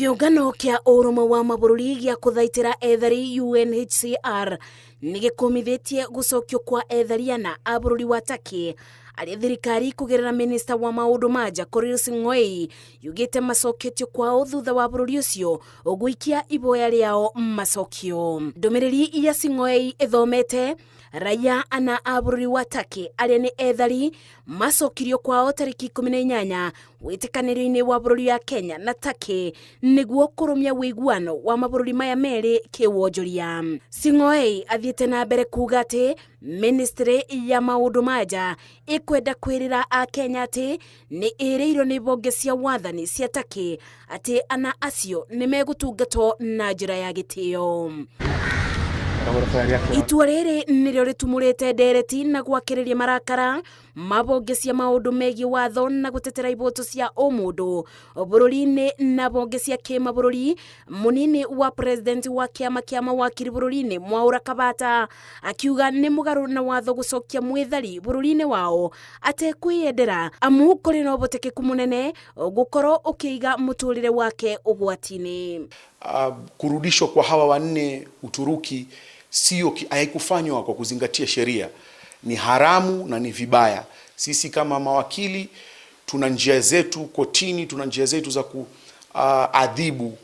Kĩũngano kĩa ũrũmwe wa mabũrũri gĩa kũthaitĩra ethari UNHCR nĩ gĩkũmithĩtie gũcokio kwa ethari ana a bũrũri wa Turkey arĩa thirikari kũgerera minista wa maũndũ ma nja Korir Sing'oei yugĩte macoketio kwao thutha wa bũrũri ũcio gũikia iboya rĩao macokio. Ndũmĩrĩri ya Sing'oei ĩthomete Raia ana a bũrũri wa Turkey arĩa nĩ ethari macokirio kwao tarĩki 18 wĩtĩkanĩrio-inĩ wa bũrũri ya Kenya na Turkey nĩguo kũrũmia ũiguano wa mabũrũri maya merĩ kĩwonjoria. Sing'oei athiĩte na mbere kuga atĩ ministry ya maũndũ ma nja ĩkwenda kwĩrĩra Akenya atĩ nĩ ĩrĩirwo nĩ mbunge cia wathani cia Turkey atĩ ana acio nĩ megũtungatwo na njĩra ya gĩtĩo. Itua rĩrĩ nĩrĩo rĩtumũrĩte ndereti na gwakĩrĩria marakara ma mbunge cia maũndũ megiĩ watho na gũtetera iboto cia ũmũndũ bũrũri-inĩ na mbunge cia kĩmabũrũri. Mũnini wa president wa kĩama kĩa mawakiri bũrũri-inĩ Mwaũra Kabata akiuga nĩ mũgarũ na watho gũcokia mwĩthari bũrũri-inĩ wao atekwĩyendera amu kũrĩ na ũhotekeku mũnene gũkorwo ũkĩiga mũtũrĩre wake ũgwati-inĩ. Kurudishwa kwa hawa wanne Uturuki sio haikufanywa kwa kuzingatia sheria, ni haramu na ni vibaya. Sisi kama mawakili tuna njia zetu kotini, tuna njia zetu za kuadhibu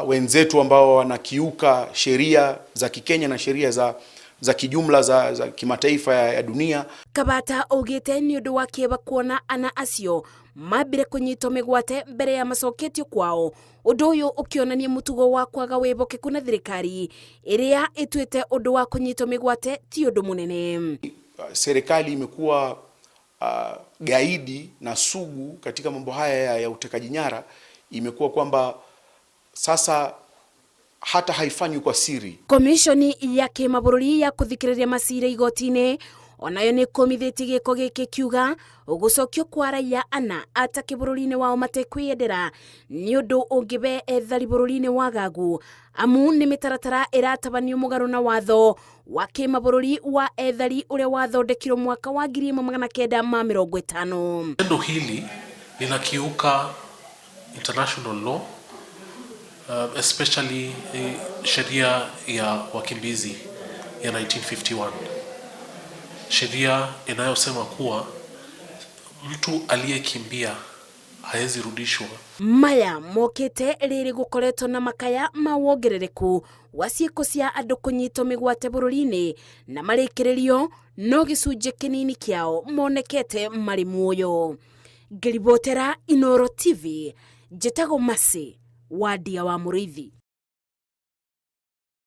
wenzetu ambao wanakiuka sheria za Kikenya na sheria za kijumla za kimataifa ya dunia. Kabata augĩte nĩ ũndũ wa kĩeva kuona ana acio mambire kũnyitwo mĩgwate mbere ya macoketio kwao, ũndũ ũyũ ũkĩonania mũtugo wa kwaga wĩhokeku na thirikari ĩrĩa ĩtuĩte ũndũ wa kũnyitwo mĩgwate ti ũndũ mũnene. Serikali imekuwa gaidi na sugu katika mambo haya ya utekaji nyara. Imekuwa kwamba sasa hata haifanywi kwa siri. Komishoni ya kĩmabũrũri ya kũthikĩrĩria macira igoti-inĩ onayo nĩ kũmithĩtie gĩko gĩkĩ kiuga gũcokio kwa raia ana atake bũrũri-inĩ wao matekwĩyendera nĩ ũndũ ũngĩbe ethari bũrũri-inĩ wagagu amu nĩ mĩtaratara ĩratabanio mũgarũ na watho wa kĩmabũrũri wa ethari ũrĩa wathondekirwo mwaka wa 1950. Tendo hili linakiuka international law, especially sheria ya wakimbizi ya 1951, sheria inayosema kuwa mtu aliyekimbia haezi rudishwa. Maya mokĩte rĩrĩ gũkoretwo na makaya ma wongerereku wa ciĩko cia andũ kũnyitwo mĩgwate bũrũri-inĩ na marĩkĩrĩrio no gĩcunjĩ kĩnini kĩao monekete marĩ muoyo. Ngĩribotera Inooro TV, njĩtagwo Mercy Wandia wa Mũrĩithi.